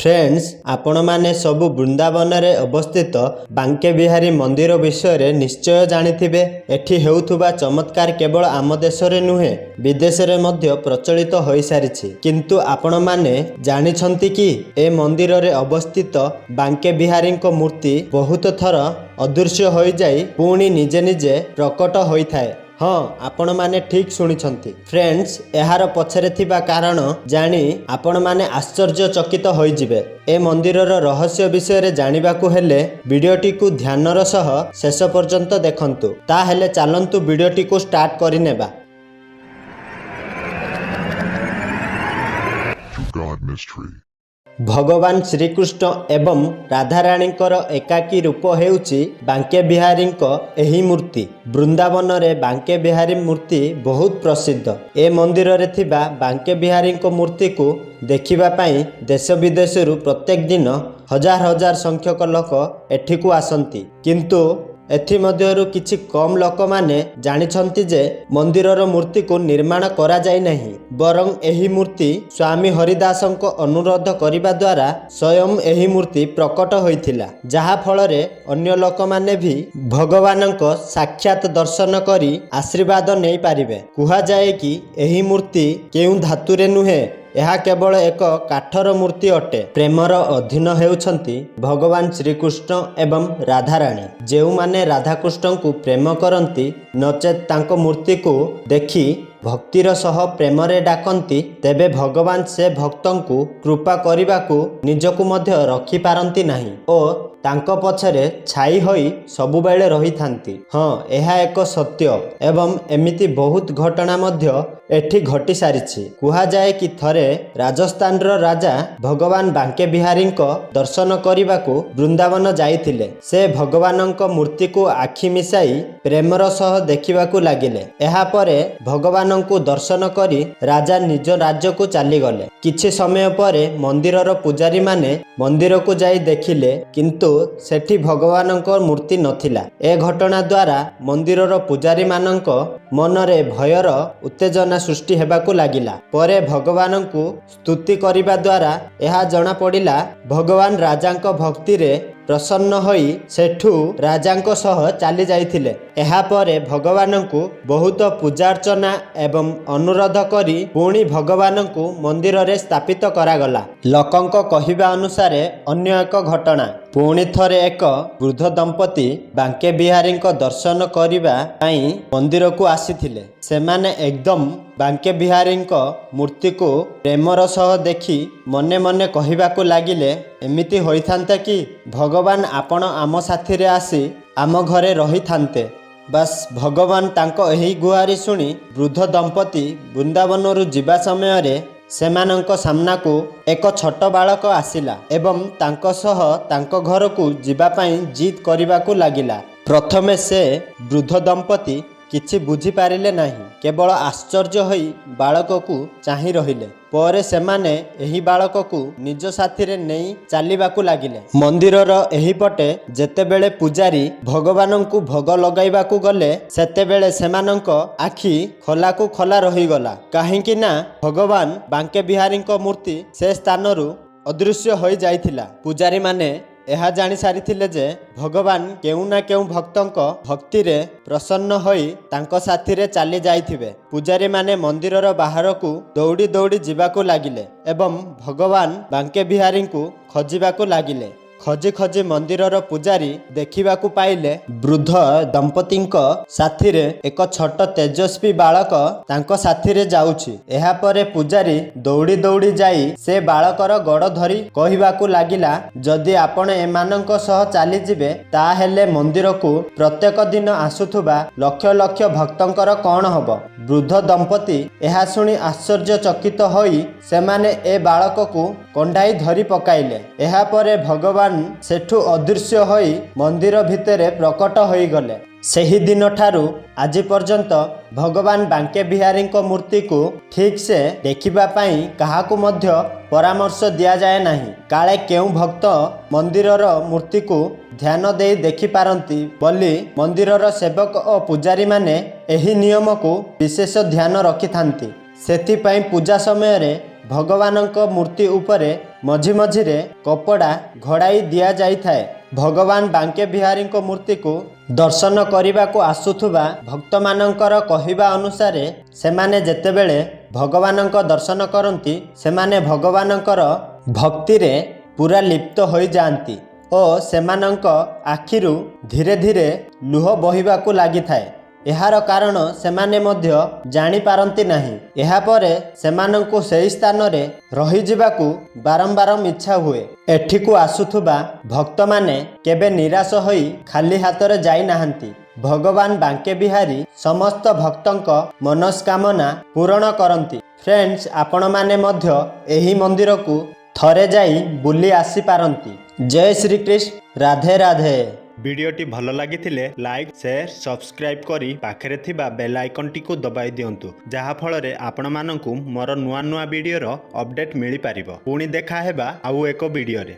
Friends, ଆପଣମାନେ ସବୁ ବୃନ୍ଦାବନରେ ଅବସ୍ଥିତ ବାଙ୍କେ ବିହାରୀ ମନ୍ଦିର ବିଷୟରେ ନିଶ୍ଚୟ ଜାଣିଥିବେ। ଏଠି ହେଉଥିବା ଚମତ୍କାର କେବଳ ଆମ ଦେଶରେ ନୁହେଁ, ବିଦେଶରେ ମଧ୍ୟ ପ୍ରଚଳିତ ହୋଇସାରିଛି। କିନ୍ତୁ ଆପଣମାନେ ଜାଣିଛନ୍ତି କି, ଏ ମନ୍ଦିରରେ ଅବସ୍ଥିତ ବାଙ୍କେ ବିହାରୀଙ୍କ ମୂର୍ତ୍ତି ବହୁତ ଥର ଅଦୃଶ୍ୟ ହୋଇଯାଇ ପୁଣି ନିଜେ ନିଜେ ପ୍ରକଟ ହୋଇଥାଏ? ହଁ, ଆପଣମାନେ ଠିକ୍ ଶୁଣିଛନ୍ତି। ଫ୍ରେଣ୍ଡସ୍, ଏହାର ପଛରେ ଥିବା କାରଣ ଜାଣି ଆପଣମାନେ ଆଶ୍ଚର୍ଯ୍ୟଚକିତ ହୋଇଯିବେ। ଏ ମନ୍ଦିରର ରହସ୍ୟ ବିଷୟରେ ଜାଣିବାକୁ ହେଲେ ଭିଡ଼ିଓଟିକୁ ଧ୍ୟାନର ସହ ଶେଷ ପର୍ଯ୍ୟନ୍ତ ଦେଖନ୍ତୁ। ତାହେଲେ ଚାଲନ୍ତୁ, ଭିଡ଼ିଓଟିକୁ ଷ୍ଟାର୍ଟ କରିନେବା। To God Mystery. ଭଗବାନ ଶ୍ରୀକୃଷ୍ଣ ଏବଂ ରାଧାରାଣୀଙ୍କର ଏକାକୀ ରୂପ ହେଉଛି ବାଙ୍କେ ବିହାରୀଙ୍କ ଏହି ମୂର୍ତ୍ତି। ବୃନ୍ଦାବନରେ ବାଙ୍କେ ବିହାରୀ ମୂର୍ତ୍ତି ବହୁତ ପ୍ରସିଦ୍ଧ। ଏ ମନ୍ଦିରରେ ଥିବା ବାଙ୍କେ ବିହାରୀଙ୍କ ମୂର୍ତ୍ତିକୁ ଦେଖିବା ପାଇଁ ଦେଶ ବିଦେଶରୁ ପ୍ରତ୍ୟେକ ଦିନ ହଜାର ହଜାର ସଂଖ୍ୟକ ଲୋକ ଏଠିକୁ ଆସନ୍ତି। କିନ୍ତୁ ଏଥିମଧ୍ୟରୁ କିଛି କମ୍ ଲୋକମାନେ ଜାଣିଛନ୍ତି ଯେ ମନ୍ଦିରର ମୂର୍ତ୍ତିକୁ ନିର୍ମାଣ କରାଯାଇ ନାହିଁ, ବରଂ ଏହି ମୂର୍ତ୍ତି ସ୍ୱାମୀ ହରିଦାସଙ୍କ ଅନୁରୋଧ କରିବା ଦ୍ୱାରା ସ୍ୱୟଂ ଏହି ମୂର୍ତ୍ତି ପ୍ରକଟ ହୋଇଥିଲା, ଯାହା ଫଳରେ ଅନ୍ୟ ଲୋକମାନେ ବି ଭଗବାନଙ୍କ ସାକ୍ଷାତ ଦର୍ଶନ କରି ଆଶୀର୍ବାଦ ନେଇପାରିବେ। କୁହାଯାଏ କି ଏହି ମୂର୍ତ୍ତି କେଉଁ ଧାତୁରେ ନୁହେଁ, ଏହା କେବଳ ଏକ କାଠର ମୂର୍ତ୍ତି ଅଟେ। ପ୍ରେମର ଅଧୀନ ହେଉଛନ୍ତି ଭଗବାନ ଶ୍ରୀକୃଷ୍ଣ ଏବଂ ରାଧାରାଣୀ। ଯେଉଁମାନେ ରାଧାକୃଷ୍ଣଙ୍କୁ ପ୍ରେମ କରନ୍ତି, ନଚେତ୍ ତାଙ୍କ ମୂର୍ତ୍ତିକୁ ଦେଖି ଭକ୍ତିର ସହ ପ୍ରେମରେ ଡାକନ୍ତି, ତେବେ ଭଗବାନ ସେ ଭକ୍ତଙ୍କୁ କୃପା କରିବାକୁ ନିଜକୁ ମଧ୍ୟ ରଖିପାରନ୍ତି ନାହିଁ ଓ ତାଙ୍କ ପଛରେ ଛାଇ ହୋଇ ସବୁବେଳେ ରହିଥାନ୍ତି। ହଁ, ଏହା ଏକ ସତ୍ୟ ଏବଂ ଏମିତି ବହୁତ ଘଟଣା ମଧ୍ୟ ଏଠି ଘଟି ସାରିଛି। କୁହାଯାଏ କି ଥରେ ରାଜସ୍ଥାନର ରାଜା ଭଗବାନ ବାଙ୍କେ ବିହାରୀଙ୍କ ଦର୍ଶନ କରିବାକୁ ବୃନ୍ଦାବନ ଯାଇଥିଲେ। ସେ ଭଗବାନଙ୍କ ମୂର୍ତ୍ତିକୁ ଆଖି ମିଶାଇ ପ୍ରେମର ସହ ଦେଖିବାକୁ ଲାଗିଲେ। ଏହାପରେ ଭଗବାନଙ୍କୁ ଦର୍ଶନ କରି ରାଜା ନିଜ ରାଜ୍ୟକୁ ଚାଲିଗଲେ। କିଛି ସମୟ ପରେ ମନ୍ଦିରର ପୂଜାରୀମାନେ ମନ୍ଦିରକୁ ଯାଇ ଦେଖିଲେ, କିନ୍ତୁ ସେଠି ଭଗବାନଙ୍କ ମୂର୍ତ୍ତି ନଥିଲା। ଏ ଘଟଣା ଦ୍ୱାରା ମନ୍ଦିରର ପୂଜାରୀମାନଙ୍କ ମନରେ ଭୟର ଉତ୍ତେଜନା ସୃଷ୍ଟି ହେବାକୁ ଲାଗିଲା। ପରେ ଭଗବାନଙ୍କୁ ସ୍ତୁତି କରିବା ଦ୍ୱାରା ଏହା ଜଣାପଡ଼ିଲା, ଭଗବାନ ରାଜାଙ୍କ ଭକ୍ତିରେ ପ୍ରସନ୍ନ ହୋଇ ସେଠୁ ରାଜାଙ୍କ ସହ ଚାଲି ଯାଇଥିଲେ। ଏହାପରେ ଭଗବାନଙ୍କୁ ବହୁତ ପୂଜାର୍ଚ୍ଚନା ଏବଂ ଅନୁରୋଧ କରି ପୁଣି ଭଗବାନଙ୍କୁ ମନ୍ଦିରରେ ସ୍ଥାପିତ କରାଗଲା। ଲୋକଙ୍କ କହିବା ଅନୁସାରେ ଅନ୍ୟ ଏକ ଘଟଣା। ପୁଣି ଥରେ ଏକ ବୃଦ୍ଧ ଦମ୍ପତି ବାଙ୍କେ ବିହାରୀଙ୍କ ଦର୍ଶନ କରିବା ପାଇଁ ମନ୍ଦିରକୁ ଆସିଥିଲେ। ସେମାନେ ଏକଦମ ବାଙ୍କେ ବିହାରୀଙ୍କ ମୂର୍ତ୍ତିକୁ ପ୍ରେମର ସହ ଦେଖି ମନେ ମନେ କହିବାକୁ ଲାଗିଲେ, "ଏମିତି ହୋଇଥାନ୍ତା କି ଭଗବାନ, ଆପଣ ଆମ ସାଥିରେ ଆସି ଆମ ଘରେ ରହିଥାନ୍ତେ।" ବାସ୍, ଭଗବାନ ତାଙ୍କ ଏହି ଗୁହାରି ଶୁଣି ବୃଦ୍ଧ ଦମ୍ପତି ବୃନ୍ଦାବନରୁ ଯିବା ସମୟରେ ସେମାନଙ୍କ ସାମ୍ନାକୁ ଏକ ଛୋଟ ବାଳକ ଆସିଲା ଏବଂ ତାଙ୍କ ସହ ତାଙ୍କ ଘରକୁ ଯିବା ପାଇଁ ଜିଦ୍ କରିବାକୁ ଲାଗିଲା। ପ୍ରଥମେ ସେ ବୃଦ୍ଧ ଦମ୍ପତି କିଛି ବୁଝିପାରିଲେ ନାହିଁ, କେବଳ ଆଶ୍ଚର୍ଯ୍ୟ ହୋଇ ବାଳକକୁ ଚାହିଁ ରହିଲେ। ପରେ ସେମାନେ ଏହି ବାଳକକୁ ନିଜ ସାଥିରେ ନେଇ ଚାଲିବାକୁ ଲାଗିଲେ। ମନ୍ଦିରର ଏହିପଟେ ଯେତେବେଳେ ପୂଜାରୀ ଭଗବାନଙ୍କୁ ଭୋଗ ଲଗାଇବାକୁ ଗଲେ, ସେତେବେଳେ ସେମାନଙ୍କ ଆଖି ଖୋଲାକୁ ଖୋଲା ରହିଗଲା, କାହିଁକି ନା ଭଗବାନ ବାଙ୍କେ ବିହାରୀଙ୍କ ମୂର୍ତ୍ତି ସେ ସ୍ଥାନରୁ ଅଦୃଶ୍ୟ ହୋଇଯାଇଥିଲା। ପୂଜାରୀମାନେ ଏହା ଜାଣି ସାରିଥିଲେ ଯେ ଭଗବାନ କେଉଁ ନା କେଉଁ ଭକ୍ତଙ୍କ ଭକ୍ତିରେ ପ୍ରସନ୍ନ ହୋଇ ତାଙ୍କ ସାଥିରେ ଚାଲି ଯାଇଥିବେ। ପୂଜାରୀମାନେ ମନ୍ଦିରର ବାହାରକୁ ଦୌଡ଼ି ଦୌଡ଼ି ଯିବାକୁ ଲାଗିଲେ ଏବଂ ଭଗବାନ ବାଙ୍କେ ବିହାରୀଙ୍କୁ ଖୋଜିବାକୁ ଲାଗିଲେ। ଖୋଜି ଖୋଜି ମନ୍ଦିରର ପୂଜାରୀ ଦେଖିବାକୁ ପାଇଲେ, ବୃଦ୍ଧ ଦମ୍ପତିଙ୍କ ସାଥିରେ ଏକ ଛୋଟ ତେଜସ୍ୱୀ ବାଳକ ତାଙ୍କ ସାଥିରେ ଯାଉଛି। ଏହାପରେ ପୂଜାରୀ ଦୌଡ଼ି ଦୌଡ଼ି ଯାଇ ସେ ବାଳକର ଗୋଡ଼ ଧରି କହିବାକୁ ଲାଗିଲା, "ଯଦି ଆପଣ ଏମାନଙ୍କ ସହ ଚାଲିଯିବେ, ତାହେଲେ ମନ୍ଦିରକୁ ପ୍ରତ୍ୟେକ ଦିନ ଆସୁଥିବା ଲକ୍ଷ ଲକ୍ଷ ଭକ୍ତଙ୍କର କ'ଣ ହେବ?" ବୃଦ୍ଧ ଦମ୍ପତି ଏହା ଶୁଣି ଆଶ୍ଚର୍ଯ୍ୟଚକିତ ହୋଇ ସେମାନେ ଏ ବାଳକକୁ କଣ୍ଢାଇ ଧରି ପକାଇଲେ। ଏହାପରେ ଭଗବାନ ସେଠୁ ଅଦୃଶ୍ୟ ହୋଇ ମନ୍ଦିର ଭିତରେ ପ୍ରକଟ ହୋଇଗଲେ। ସେହିଦିନଠାରୁ ଆଜି ପର୍ଯ୍ୟନ୍ତ ଭଗବାନ ବାଙ୍କେ ବିହାରୀଙ୍କ ମୂର୍ତ୍ତିକୁ ଠିକ୍ ସେ ଦେଖିବା ପାଇଁ କାହାକୁ ମଧ୍ୟ ପରାମର୍ଶ ଦିଆଯାଏ ନାହିଁ, କାଳେ କେଉଁ ଭକ୍ତ ମନ୍ଦିରର ମୂର୍ତ୍ତିକୁ ଧ୍ୟାନ ଦେଇ ଦେଖିପାରନ୍ତି ବୋଲି ମନ୍ଦିରର ସେବକ ଓ ପୂଜାରୀମାନେ ଏହି ନିୟମକୁ ବିଶେଷ ଧ୍ୟାନ ରଖିଥାନ୍ତି। ସେଥିପାଇଁ ପୂଜା ସମୟରେ ଭଗବାନଙ୍କ ମୂର୍ତ୍ତି ଉପରେ ମଝି ମଝିରେ କପଡ଼ା ଘୋଡ଼ାଇ ଦିଆଯାଇଥାଏ। ଭଗବାନ ବାଙ୍କେ ବିହାରୀଙ୍କ ମୂର୍ତ୍ତିକୁ ଦର୍ଶନ କରିବାକୁ ଆସୁଥିବା ଭକ୍ତମାନଙ୍କର କହିବା ଅନୁସାରେ, ସେମାନେ ଯେତେବେଳେ ଭଗବାନଙ୍କ ଦର୍ଶନ କରନ୍ତି, ସେମାନେ ଭଗବାନଙ୍କର ଭକ୍ତିରେ ପୁରା ଲିପ୍ତ ହୋଇଯାଆନ୍ତି ଓ ସେମାନଙ୍କ ଆଖିରୁ ଧୀରେ ଧୀରେ ଲୁହ ବହିବାକୁ ଲାଗିଥାଏ। ଏହାର କାରଣ ସେମାନେ ମଧ୍ୟ ଜାଣିପାରନ୍ତି ନାହିଁ। ଏହାପରେ ସେମାନଙ୍କୁ ସେହି ସ୍ଥାନରେ ରହିଯିବାକୁ ବାରମ୍ବାର ଇଚ୍ଛା ହୁଏ। ଏଠିକୁ ଆସୁଥିବା ଭକ୍ତମାନେ କେବେ ନିରାଶ ହୋଇ ଖାଲି ହାତରେ ଯାଇନାହାନ୍ତି। ଭଗବାନ ବାଙ୍କେ ବିହାରୀ ସମସ୍ତ ଭକ୍ତଙ୍କ ମନସ୍କାମନା ପୂରଣ କରନ୍ତି। ଫ୍ରେଣ୍ଡସ୍, ଆପଣମାନେ ମଧ୍ୟ ଏହି ମନ୍ଦିରକୁ ଥରେ ଯାଇ ବୁଲି ଆସିପାରନ୍ତି। ଜୟ ଶ୍ରୀକୃଷ୍ଣ, ରାଧେ ରାଧେ। ଭିଡ଼ିଓଟି ଭଲ ଲାଗିଥିଲେ ଲାଇକ୍, ସେୟାର, ସବସ୍କ୍ରାଇବ୍ କରି ପାଖରେ ଥିବା ବେଲ୍ ଆଇକନ୍ଟିକୁ ଦବାଇ ଦିଅନ୍ତୁ, ଯାହାଫଳରେ ଆପଣମାନଙ୍କୁ ମୋର ନୂଆ ନୂଆ ଭିଡ଼ିଓର ଅପଡ଼େଟ୍ ମିଳିପାରିବ। ପୁଣି ଦେଖା ହେବା ଆଉ ଏକ ଭିଡ଼ିଓରେ।